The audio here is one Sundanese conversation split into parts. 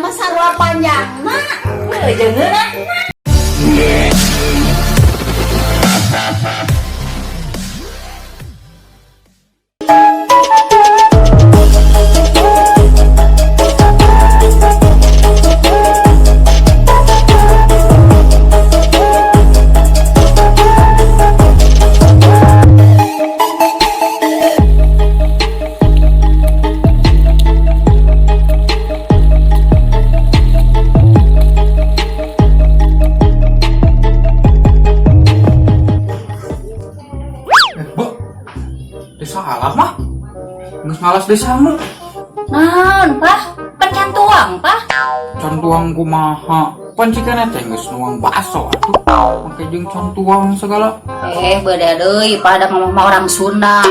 mah sarua panjangna. Heuh, jeung ngeunah. Eh, Bu. Teu salah mah. Geus ngalas desamu. Naon, Pah? Pan can tuang, Pah. Can tuang kumaha? Pan cikana teh geus nuang bakso atuh. Make jeung can tuang segala. Eh, beda deui, Pah, da ngomong mah orang Sunda.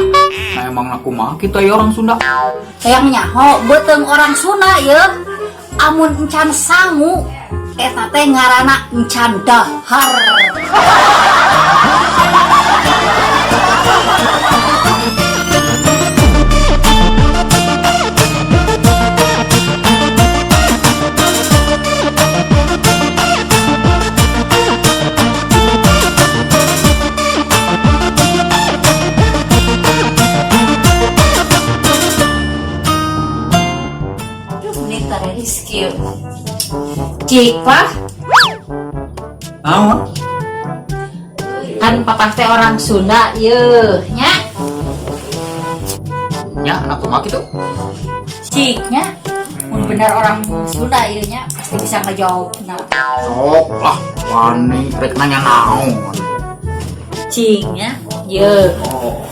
Nah, emang kumaha kita ya orang Sunda? Hayang nyaho beuteung orang Sunda ye. Amun encan sangu eta teh ngaranna encan dahar. Aduh, ini tareris kieu. Cik, Pah, Naon? Kan papa teh orang Sunda ye, nya. Ya, anak kumaha kitu? Cik nya. Mun bener orang Sunda ieu nya pasti bisa ngejawab nah. Sok lah, wani rek nanya naon. Cing nya. Ye. Oh,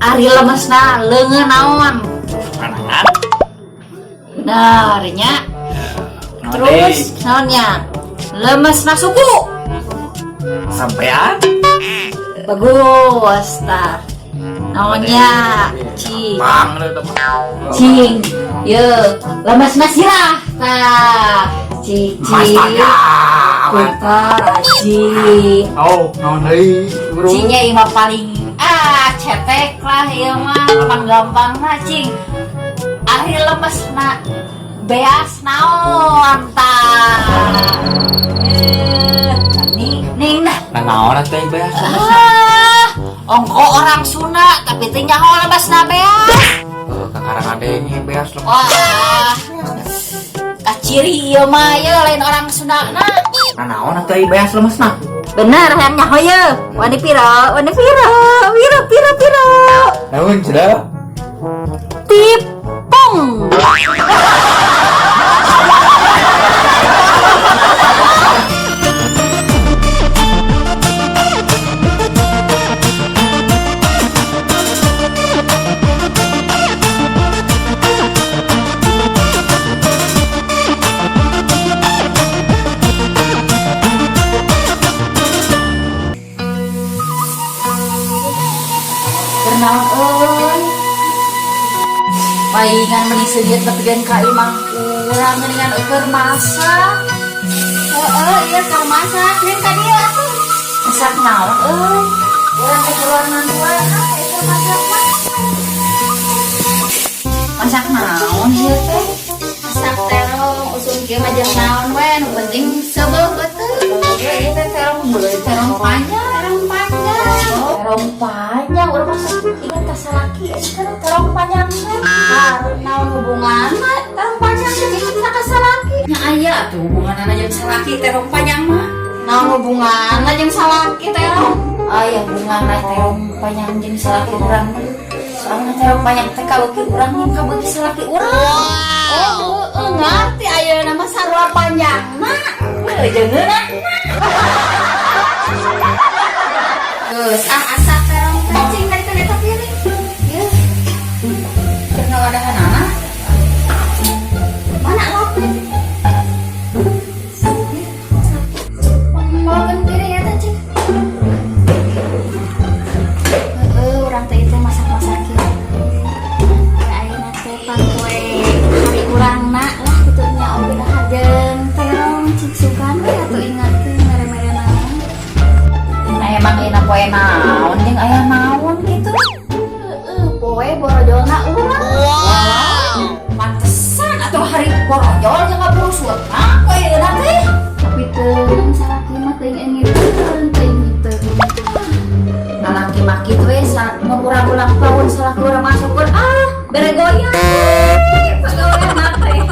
Ari lemesna leungeun naon? kanan. Bener nya. Terus naonnya? Lemesna suku. Sampean? Bagus tah. Naonnya? Cing. Bang eta mah. Cing. Ye, lemesna sirah tah. Cing cing. Astaga. Pintar cing. Oh, naon deui, Bro? Cingnya ieu mah paling cetek lah ieu mah gampang lah cing. Ari lemesna beas naon tah. Eh, ning ning nah. Nah, naon teh beas lemesna? Ah, ongko orang Sunda tapi teu nyaho lemesna beas. Eh, kakarang adenge beas lemes. Wah. Kaciri ieu mah ye lain orang Sunda na. Nah, naon teh beas lemesna? Bener hayang nyaho ye. Wani piro? Wani piro? Piro piro piro. Naon sudah? Tipung. Bernaon euy? Paingan meni seunyeut nepikeun ka imah urang geuningan eueur masak. Heeh, ieu keur masak ning ka dieu atuh. Masak naon euy? Urang teh keluar mantuan ah keur masak mah. Masak naon ieu teh? Masak terong usum kieu mah jeung naon we nu penting seubeuh beuteung. Ieu teh terong beuleuh, terong panjang, terong panjang. Terong panjang urang masak ingat ka salaki kan terong panjang teh. Naon hubunganna terong panjang teh jeung ka salaki? Nya aya atuh hubunganna jeung salaki terong panjang mah. Naon hubunganna jeung salaki terong? Aya hubunganna terong panjang jeung salaki urang mah. Soalna terong panjang teh kabeuki urang jeung kabeuki salaki urang. Oh, heueuh ngarti ayeuna mah sarua panjangna. Heuh, jeung ngeunah. Geus ah asak terong teh cing dari eta piring. Ieu. Keur ngawadahanana. Mana lopnya? Makan piring eta cing. Heeh, urang teh itu masak-masak kieu. Ya ayeuna teh pan poe hari urangna lah kitu nya oge dahar jeung terong cing sugan we atuh ingatkeun mere-mere naon. Nah emang dina poe naon jeung aya naon kitu? Heeh, poe borojolna urang. Wow. Pantesan atuh hari Borojol jeung ngaburusut. Nah, ku ayeuna teh. Tapi teu salaki mah teuing engiteun, teuing henteu. Lalaki mah kitu we mau urang ulang tahun salaki urang masukkeun ah bere goyang. Pagawean teh.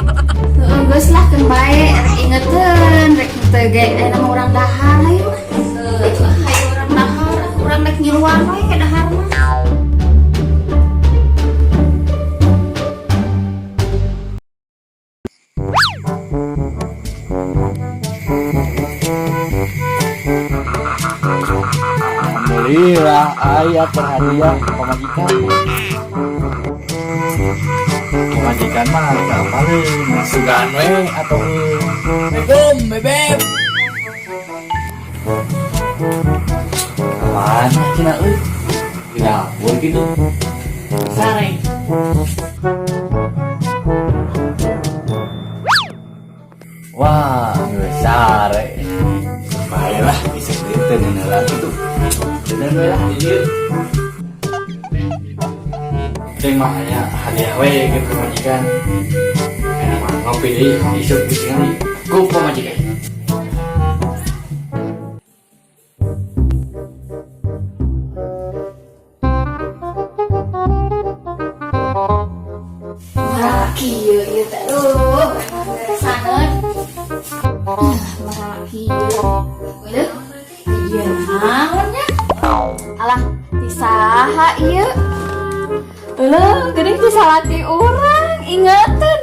Heeh, geus lah keun bae rek ingeteun rek teu ge ayeuna mah urang dahar hayu. Heuh, hayu urang dahar, urang rek ngiluan we ke dahar mah. Alhamdulillah aya perhatian pamajikan. Pamajikan mah harus apalin, sugan we atau Assalamualaikum bebeb. Mana cina euy? Di dapur gitu. Sare. Wah, geus sare. Baiklah, bisa teu ngeuneuh gitu. Dan we lah di dieu. Ceng mah aya hadiah we ke pamajikan. Enak mah ngopi deui isuk ditingali ku pamajikan. Marah kieu ieu teh aduh beresaneun. Marah kieu. Leuh, ieu naon nya? Alah, ti saha ieu? Leuh, geuning ti salaki urang, ingeteun.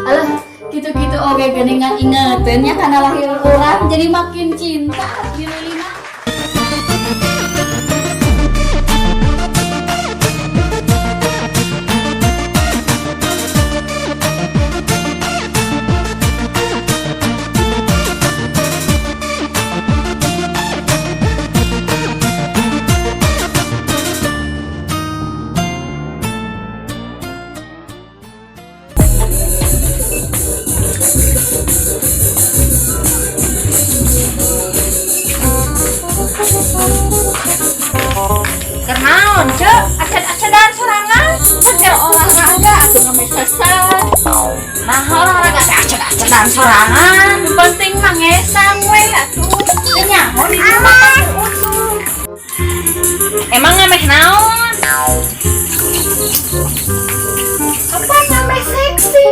Alah, kitu-kitu oge geuningan ingeteun nya kana lahir urang jadi makin cinta dililina. Kenaon, Cek? Acad-acadan sorangan. Keur olahraga atuh ngameh sesat. Nah, olahraga teh acad-acadan sorangan. Nu penting mah ngesang we atuh. Teu nyaho di dieu mah pasir utuh. Emang ngameh naon? Apa ngameh seksi?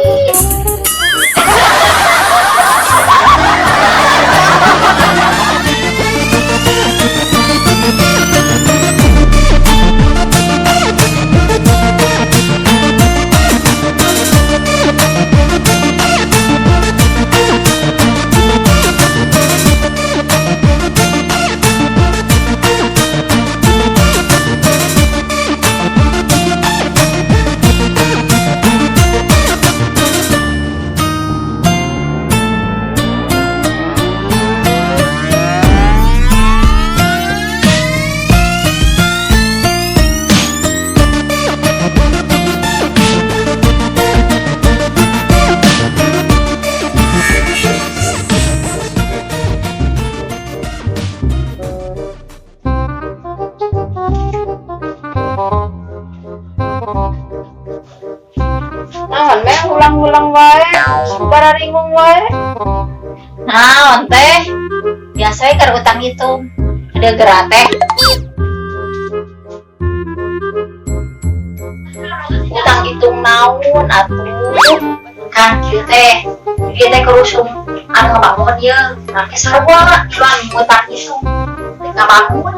Naon meh ulang-ulang wae, bararingung wae. Naon teh? Biasa we keur utang hitung. Ada gerak teh. Utang hitung naon atuh? Kan kieu teh. Ieu teh kerusum anu ngabangun ieu. Make sarua ieu utang hitung. Rek ngabangun.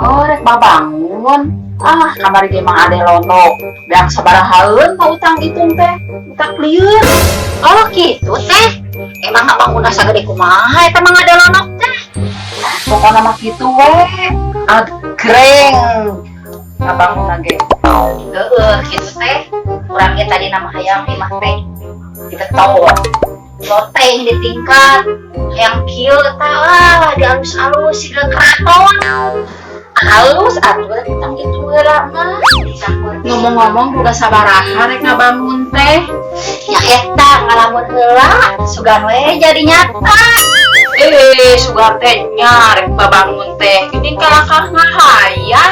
Oh, rek babangun. Ah, kamari ge Mang Ade Lono. Beak sabarahaeun mah utang hitung teh. Utang lieur. Oh, kitu teh. Emang ngabangunna sagede kumaha eta Mang Ade Lono teh? Pokona mah kitu we. Agreng ngabangunna ge. Heeh, kitu teh. Urang ge tadi nama hayang imah teh dibeton. Loteng ditingkat. Hayang kieu tah ah, dialus-alus siga keraton. Halus atuh rek utang itu heula mah. Ngomong-ngomong boga sabaraha rek ngabangun teh? Ya eta ngalamun heula, sugan we jadi nyata. Sugan teh nya rek babangun teh. Geuning kalakah ngahayal.